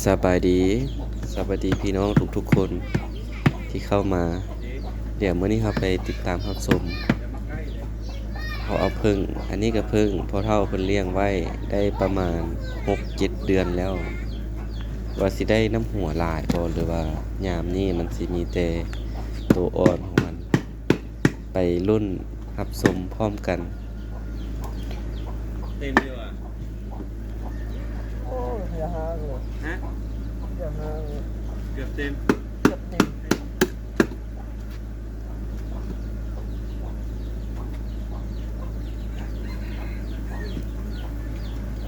ສະບາຍດີ ສະບາຍດີພີ່ນ້ອງທຸກໆຄົນທີ່ເຂົ້າມາ. ດຽວມື້ນີ້ເຮົາໄປຕິດຕາມຮັບຊົມ ເຮົາເອົາເຜິ້ງ ອັນນີ້ກໍເຜິ້ງພໍ່ເຖົ້າເພິ່ນລ້ຽງໄວ້ໄດ້ປະມານຫົກເຈັດເດືອນແລ້ວ ວ່າຊິໄດ້ນ້ຳຫົວຫຼາຍບໍ່ ຫຼືວ່າຍາມນີ້ມັນຊິມີແຕ່ໂຕອ່ອນຂອງມັນ. ໄປລຸ້ນຮັບຊົມພ້ອມກັນ. ເຕັມຢູ່ຫວາ? ໂອ້ຍ ຢ່າຫາເລີຍ. ຮະ? ຢ່າຫາເລີຍ. ເກືອບເຕັມ. ເກືອບເຕັມ.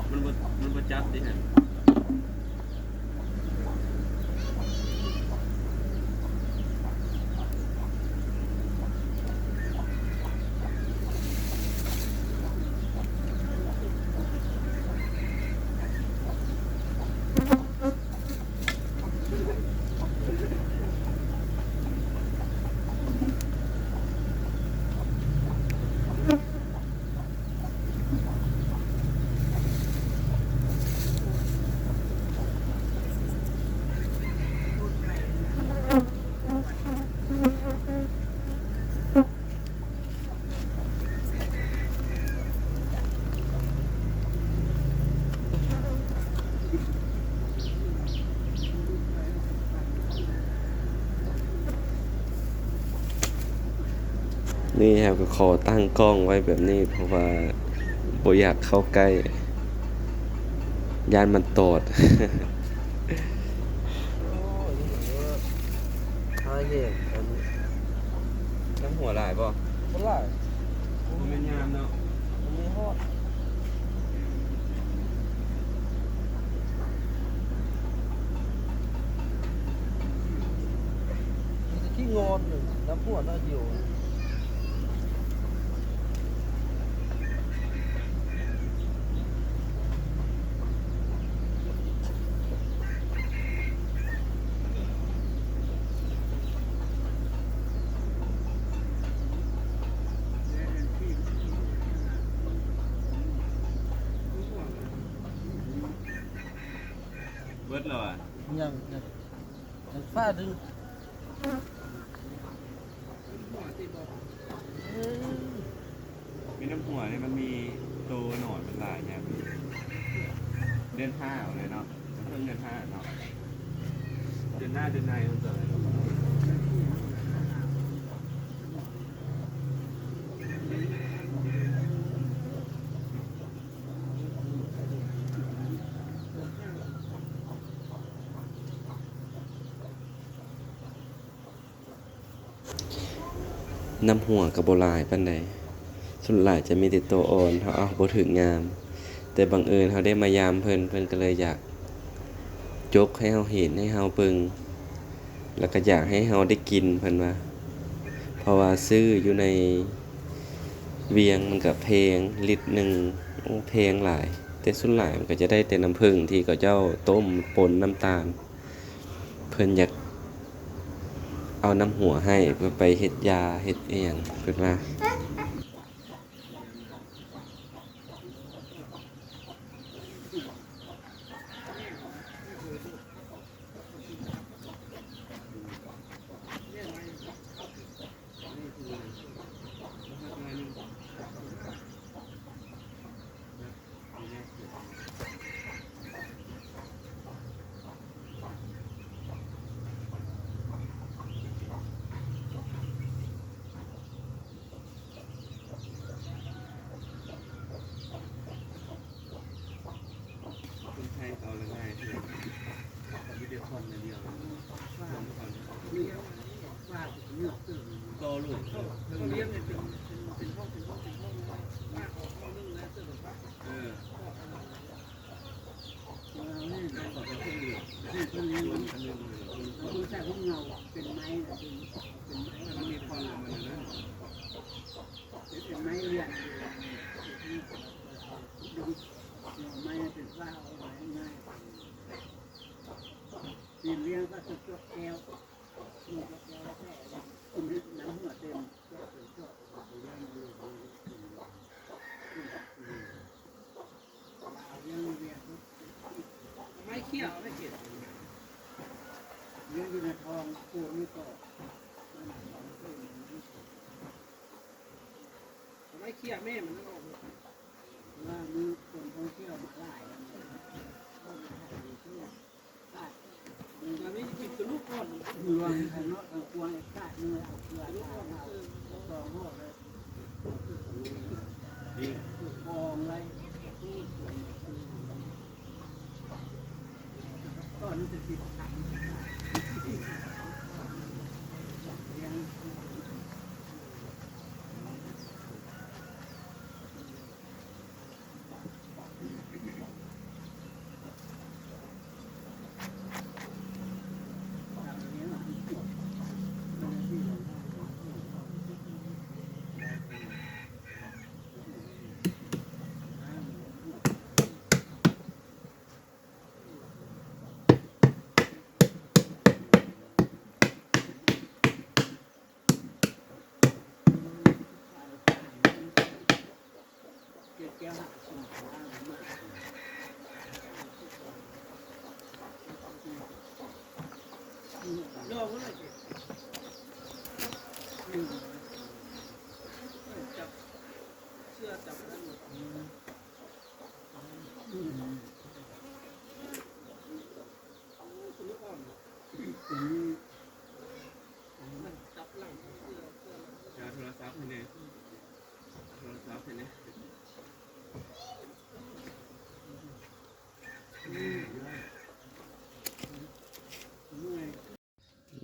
ມັນບໍ່ ມັນບໍ່ຈັບຕິຫັ້ນ. ນີ້ເຮົາກໍຂໍຕັ້ງກ້ອງໄວ້ແບບນີ້ ເພາະວ່າບໍ່ຢາກເຂົ້າໃກ້ ຢ້ານມັນຕອດ. ໂອ້ຍ ນີ້ເດີ ຫາແຍກອັນ ນ້ຳຫົວຫຼາຍບໍ່? ບໍ່ຫຼາຍ. ບໍ່ແມ່ນຍາມເນາະ. ມັນມີຮອດ ມີແຕ່ຂີ້ງອນ ນ້ຳຫົວໜ້ອຍດຽວ. ເບິດແລ້ວຫວາ? ຍັງ ຍັງ ຍັງຟ້າດຶງ. ເອີ ມີນ້ຳຫົວນີ້ ມັນມີໂຕໜອນມັນຫຼາຍແຮງ. ເດືອນຫ້າເອົາເລີຍເນາະ ເພິ່ງເດືອນຫ້າເນາະ ເດືອນໜ້າເດືອນໃນມັນເກີດ. ນ້ຳຫົວກໍບໍ່ຫຼາຍປານໃດ ສ່ວນຫຼາຍຈະມີແຕ່ໂຕອ່ອນ ເຮົາເອົາບໍ່ຖືກຍາມ. ແຕ່ບັງເອີນເຮົາໄດ້ມາຢາມເພິ່ນ ເພິ່ນກໍເລີຍຢາກຈົກໃຫ້ເຮົາເຫັນ ໃຫ້ເຮົາເບິ່ງ ແລ້ວກໍຢາກໃຫ້ເຮົາໄດ້ກິນ ເພິ່ນວ່າ. ເພາະວ່າຊື້ຢູ່ໃນວຽງມັນກໍແພງ ລິດໜຶ່ງ ໂອ້ ແພງຫຼາຍ. ແຕ່ສ່ວນຫຼາຍມັນກໍຈະໄດ້ແຕ່ນ້ຳເຜິ້ງທີ່ເຂົາເຈົ້າຕົ້ມປົນນ້ຳຕານ. ເພິ່ນຢາກເອົານ້ຳຫົວໃຫ້ເພື່ອໄປເຮັດຢາເຮັດອີ່ຫຍັງ ເພິ່ນວ່າ. ຄົນໄທເຂົາເອົາລະງ່າຍເທື່ອ ເຂົາມີແຕ່ຜ່ອນຢ່າງດຽວ ຜ່ອນ ຜ່ອນ ຕໍ່ລູກ ເຂົາ ເຂົາລ້ຽງໃຫ້ເປັນ ເປັນ ເປັນຫ້ອງ ເປັນຫ້ອງ ເປັນຫ້ອງ ເອີ. ໄມ້ເຂຽວ ໄມ້ເຂຽວ ຢູ່ໃນທ້ອງ ປູກນີ້ກໍ ໄດ້ເຄຍແມ່ມັນອອກ ວ່າມີຄົນທ່ອງທ່ຽວມາຫຼາຍ ລວມກັນເນາະ ທາງກວ້າງ ເອີ ສອງຮ້ອຍ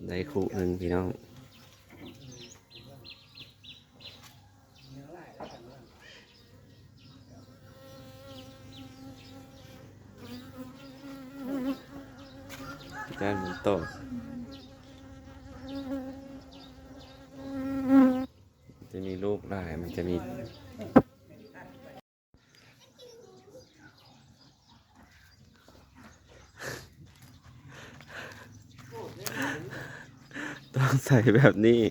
ໄດ້ຄູ່ໜຶ່ງພີ່ນ້ອງ. ຈານມັນຕອບ ຈະມີລູກຫຼາຍ ມັນຈະມີ ຕ້ອງໃສ່ແບບນີ້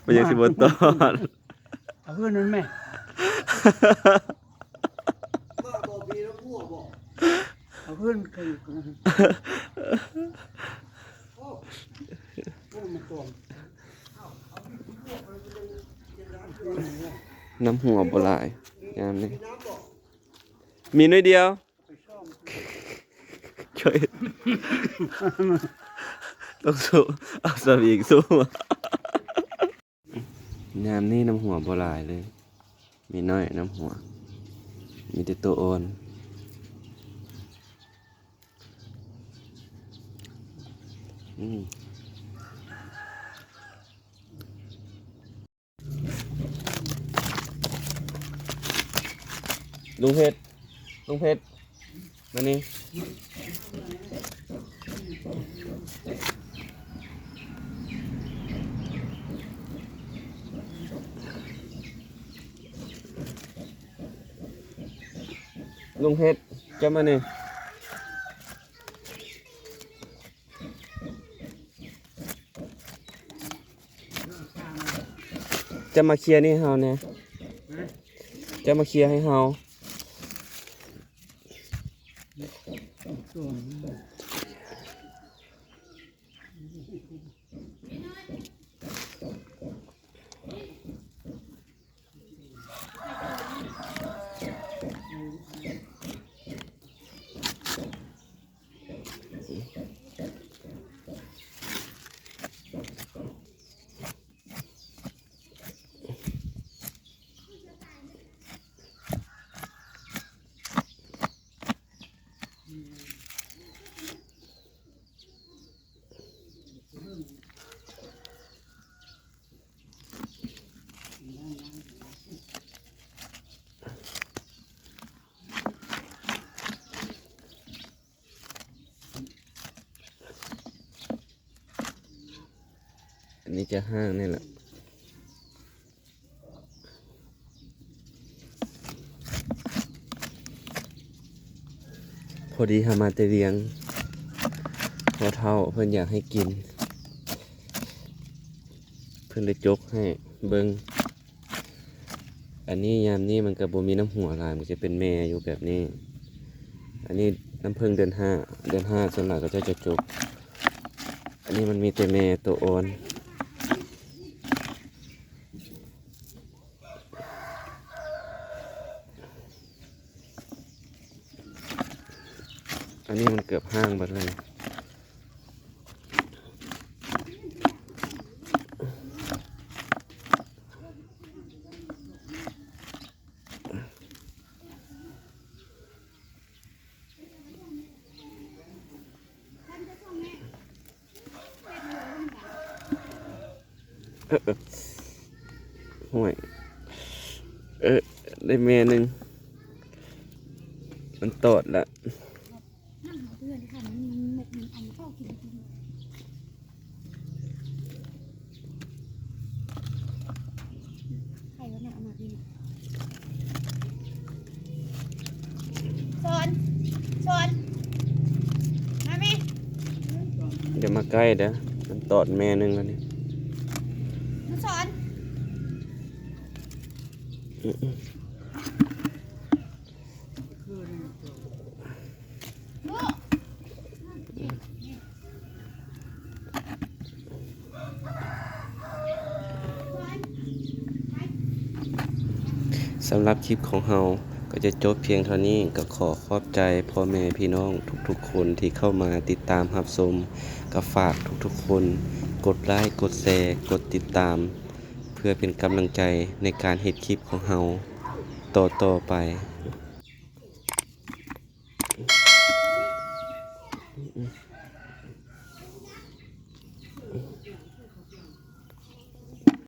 ມັນຍັງຊິບໍ່ຕອດ. ເອົາຄືນນັ້ນແມ່ ເອົາຄືນ ນ້ຳຫົວບໍ່ຫຼາຍຍາມນີ້ ມີໜ້ອຍດຽວ ຊ່ອຍ ຕ້ອງສູ້ ເອົາສະວິງສູ້ ຍາມນີ້ນ້ຳຫົວບໍ່ຫຼາຍເລີຍ ມີໜ້ອຍນ້ຳຫົວ ມີແຕ່ໂຕອ່ອນ. ອືມ ລຸງເພັດ ລຸງເພັດ ມານີ້ ລຸງເພັດ ເຈົ້າມານີ້. ຈະມາເຄຍນີ້ໃຫ້ເຮົາແດ່ ຈະມາເຄຍໃຫ້ເຮົາ. ອັນນີ້ຈະຫ້າງນີ້ແຫຼະ ພໍດີເຮົາມາແຕ່ວຽງ ພໍ່ເຖົ້າເພິ່ນຢາກໃຫ້ກິນ ເພິ່ນເລີຍຈົກໃຫ້ເບິ່ງ. ອັນນີ້ຍາມນີ້ມັນກະບໍ່ມີນ້ຳຫົວຫຼາຍ ມັນຈະເປັນແມ່ຢູ່ແບບນີ້. ອັນນີ້ນ້ຳເຜິ້ງເດືອນຫ້າ ເດືອນຫ້າສ່ວນຫຼາຍເຂົາເຈົ້າຈະຈົກ. ນີ້ມັນມີແຕ່ແມ່ໂຕອ່ອນ. ອັນນີ້ມັນເກືອບຮ້າງເບິດແລ້ວ. ເອີ ເອີ ຫ້ວຍ ເອີ ໄດ້ແມ່ໜຶ່ງ ມັນຕອດລະ. ສອນ ສອນ ມາແມ່ ຢ່າມາໃກ້ເດີ້ ມັນຕອດແມ່ໜຶ່ງແລ້ວນີ້ ມາສອນ. ສຳລັບຄລິບຂອງເຮົາກໍຈະຈົບພຽງເທົ່ານີ້. ກໍຂໍຂອບໃຈພໍ່ແມ່ພີ່ນ້ອງທຸກໆຄົນທີ່ເຂົ້າມາຕິດຕາມຮັບຊົມ. ກໍຝາກທຸກໆຄົນກົດໄລກ໌ ກົດແຊ ກົດຕິດຕາມ ເພື່ອເປັນກຳລັງໃຈໃນການເຮັດຄລິບຂອງເຮົາຕໍ່ໆໄປ.